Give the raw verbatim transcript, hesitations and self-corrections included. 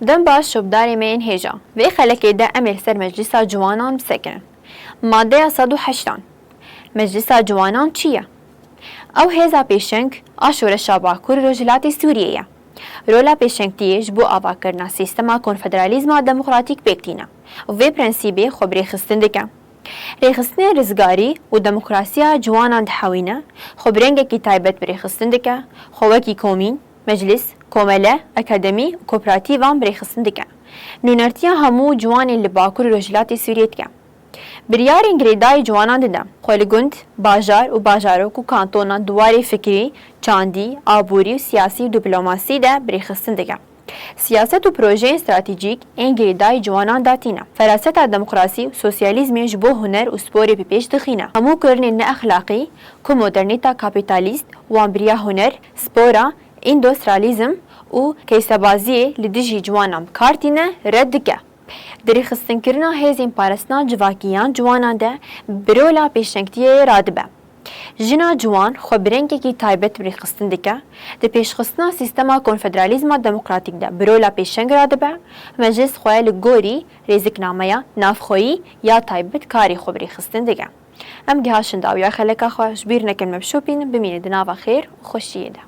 Dem baş şopdarê me yên hêja. Vê xelekê de em ê li ser Meclisa Ciwanan bisekinin. Madeya sed û heştan. Meclisa Ciwanan çi ye? Ew hêza pêşeng a şoreşa Bakur û Rojhilatê Sûriyê ye. Rola pêşengtiyê ji bo avakirina sîstema konfederalîzma demokratîk pêk tîne û vê prensîbê xwe bi rêxistin dike. Rêxistinên rizgarî û demokrasiya ciwanan dihewîne, xwe bi rengekî taybet bi rêxistin dike, xwe wekî komîn, meclis, komele, akademî û kooperatîvan bi rêxistin dike. Nûnertiya hemû ciwanên li Bakur û Rojhilatê Sûriyê dike. Biryarên girêdayî ciwanan dide. Xwe li gund, bajar û bajarok û kantonan di warê fikrî, çandî, aborî û siyasî û diplomasî de bi rêxistin dike. Siyaset û projeyên stratejîk ên girêdayî ciwanan datîne. Feraseta demokrasî û sosyalîzmê ji bo huner û sporê bi pêş dixîne. Hemû kirinên neexlaqî ku modernîta kapîtalîst wan bi riya huner, spora, îndustralîzm û keysebaziyê li dijî ciwanan bi kar tîne, red dike. Di rêxistinkirina hêzên parastina civakî yan ciwanan de bi rola pêşengtiyê radibe. Jina ciwan xwe bi rengekî taybet bi rêxistin dike, di pêşxistina sîstema konfederalîzma demokratîk de bi rola pêşeng radibe, meclis xwe li gorî rêziknameya navxweyî ya taybet karê xwe bi rêxistin dike. Em gihaşin dawiya xeleka xwe, ji bîr nekin me bişopînin, bimînin di nava xêr û xweşiyê de.